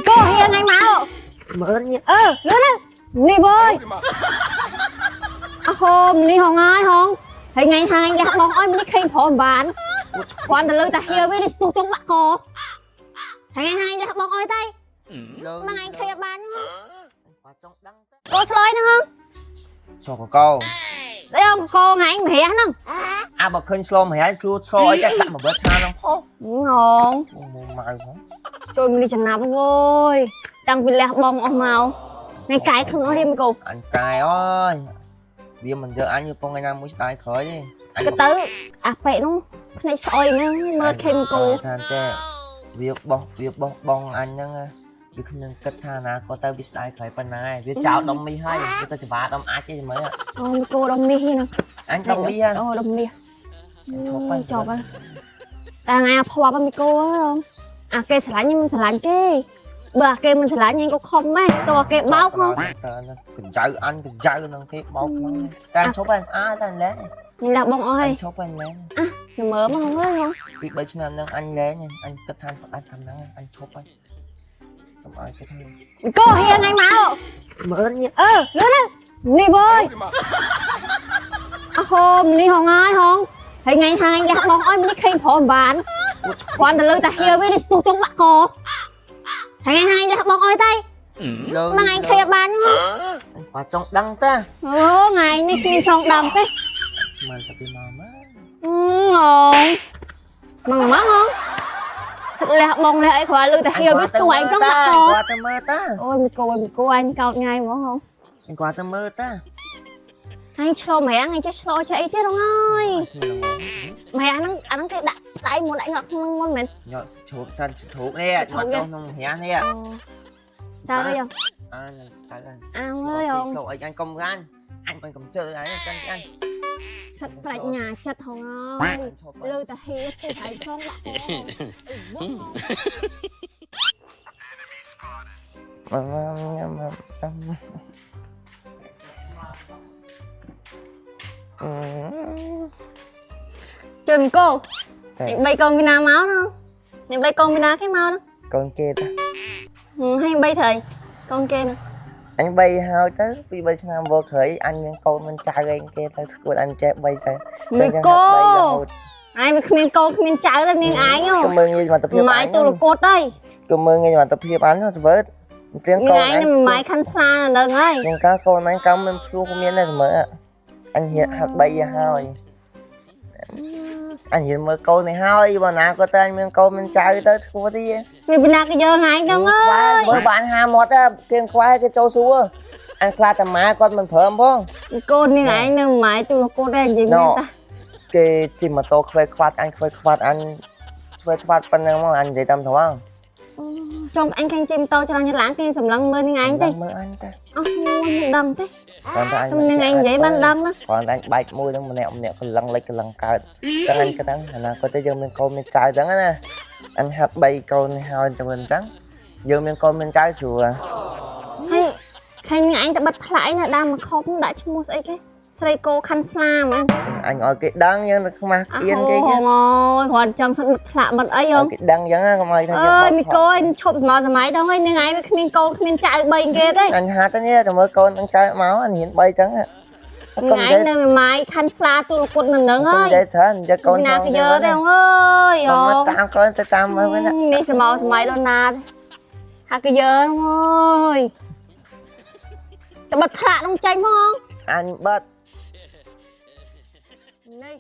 កោហ៊ានថ្ងៃមក មើលញ អឺលឿននេះវើយអហូមនេះហងហើយហងហើយថ្ងៃថ្ងៃលះបងអើយនេះខេងព្រមបានគ្រាន់តែលើតាហៀវានេះស្ទុះចង់បាក់កថ្ងៃថ្ងៃលះបងអើយតៃមួយថ្ងៃខេងបាន គាត់ចង់ដឹងទៅ កោឆ្លើយហ្នឹងហង សកកោ ស្អីហងកោថ្ងៃម្រះហ្នឹង អាបើឃើញស្លមហើយស្លួតសអីតែដាក់មកបើឆាហ្នឹងផង ងង មកម៉ៅផង ជួយនេះចំណាប់អូយតាំងពីលះបងអស់មកថ្ងៃកាយខ្លួនអស់រៀមកោ អញកាយអើយវាមិនយកអញពងថ្ងៃណាមួយស្ដាយក្រោយទេអញ ក៏ទៅអាប៉ែនោះភ្នែកស្អុយហ្នឹងមើលខេមកោ ថាចេះវាបោះវាបោះបងអញហ្នឹងវាគ្មានគិតថាណាក៏ទៅវាស្ដាយក្រោយប៉ុណ្ណាឯងវាចោលដុំមីហើយវាទៅច្បាដុំអាចទេមើល អូមកោដុំមាសហ្នឹង អញដុំមីហ៎ អូដុំមាស ឈប់ហើយ ចប់ហើយតែថ្ងៃអាភ័ព្វមីកោអាគេស្រឡាញ់មិនស្រឡាញ់គេបើអាគេមិនស្រឡាញ់ញ៉ៃក៏ខំដែរតើអាគេបោកហង តើកញ្ចៅអញកញ្ចៅហ្នឹងគេបោកហ្នឹងតែឈប់ហើយអើតែលែង ញ៉ៃលះបងអស់ហើយ អញឈប់ហើយលែង ល្មើមកហងអើយហង ពី3ឆ្នាំហ្នឹងអញលែងអញគិតថាផ្ដាច់តាមហ្នឹងអញឈប់ហើយកុំឲ្យគេថា មីកោហ៊ានថ្ងៃមក មើលញ អឺលឿននេះវើយអហូមនេះហងហើយហងហើយថ្ងៃថ្ងៃលះបងអើយនេះខេងព្រមបានគ្រាន់តែលើតាហៀវានេះស្ទុះចង់បាក់កថ្ងៃថ្ងៃលះបងអើយតៃមួយថ្ងៃខេងបានហង គាត់ចង់ដឹងតា អូថ្ងៃនេះគ្មានចង់ដឹងទេ ស្មានតែពីមកមក ងងមកមកងសិតលះបងលះអីគ្រាន់លឺតែហៀវាស្ទួយឯងចង់ដាក់ក គាត់ទៅមើលតា អូយមីកោមីកោអញកោតថ្ងៃហ្មងហង គាត់ទៅមើលតា ថ្ងៃឆ្លងម្រាំងថ្ងៃចេះឆ្លងចេះអីទៀតហងអើយម្រាំងហ្នឹងអាហ្នឹងគេដាក់ដៃមុនដាក់ងក់ក្នុងមុនមែន ញ៉ក់ជ្រូកសិនជ្រូកនេះមកចុះក្នុងរានេះ តើអី អញទៅ អើអើយហង ស្លោកអីអញកុំរានអញមិនកុំជើអញចាញ់អញ សិតប្រាជ្ញាចិត្តហងអើយលឺតែហៀស្ទួយឯងចង់ដាក់ក ជួយមីកោបីកូនពីណាមកនោះនេះបីកូនពីណាគេមកនោះ កូនគេតា ហើយបីត្រីកូនគេនោះ អញបីហើយទៅពី3ឆ្នាំវល់ក្រោយអញមានកូនមិនចៅឯងគេទៅស្គួតអញចេះបីទៅ មីកោឯងវាគ្មានកូនគ្មានចៅទេនាងឯងហ៎ ក៏មើលងាយសមត្ថភាព ម៉ាយទូលកត់ហើយ ក៏មើលងាយសមត្ថភាពអញទៅវើត្រៀង នា កូនអញ ងឯងនឹងម៉ាយខាន់ស្លានៅនឹងហើយ ជាងកាកូនអញកំមិនភ្លោះក៏មានដែរមើលអញហ៊ានហាត់បីហើយអញហ៊ានមើលកូននេះហើយបើណាក៏ទៅអញមានកូនមានចៅទៅស្គួតទី វាពីណាគេយកឯងទៅអើយ មើលបានហាមាត់គេខ្វែគេចូលសួរអញខ្លាចតែម៉ាគាត់មិនព្រមផង កូននាងឯងនឹងម៉ាយទូលកត់ដែរនិយាយមែនតា គេជិះម៉ូតូខ្វេខ្វាត់អញខ្វេខ្វាត់អញខ្វេខ្វាត់ប៉ុណ្ណឹងមកអញនិយាយតាមត្រង់ ចង់អញខាងជិះម៉ូតូច្រានចលានគេសម្លឹងមើលនាងឯងទេ មើលអញតា អស់មិនដឹងទេ គាត់តែអញ តែនាងឯងនិយាយបានដឹងណា គាត់តែអញបែកមួយហ្នឹងម្នាក់ម្នាក់កលឹងលិចកលឹងកើតចឹងអញគិតហ្នឹងអនាគតទៅយើងមានកូនមានចៅចឹងណាអញហាត់បីកូនហើយចឹងអញ្ចឹងយើងមានកូនមានចៅស្រួល ហើយឃើញនាងឯងទៅបិទផ្លាកឯងនៅដើមមកខំដាក់ឈ្មោះស្អីគេស្រីកោខាន់ស្លាហ្មង អញឲ្យគេដឹងយើងទៅខ្មាស់ អ អៀនគេ ហងអើយគ្រាន់ចង់សិតបិទផ្លាកបិទអីហង ឲ្យគេដឹងចឹងកុំឲ្យថា អើយមីកូនឈប់សម័យសម័យដល់ហើយនាងឯងវាគ្មានកូនគ្មានចៅបីគេទេ អញហាត់ទៅនេះទៅមើលកូនអញចៅមកអញរៀនបីចឹង នាងឯងនៅមួយម៉ាយខាន់ស្លាទូលគុតនៅនឹងហើយ កុំនិយាយច្រើននិយាយកូន ណាគេយកទេអើយអូ មកតាមកូនទៅតាមមើលវិញ នេះសម័យសម័យដល់ណាទេហាគេយកអើយតែបិទផ្លាកនោះចេញហ្មង អញបិទ នេះ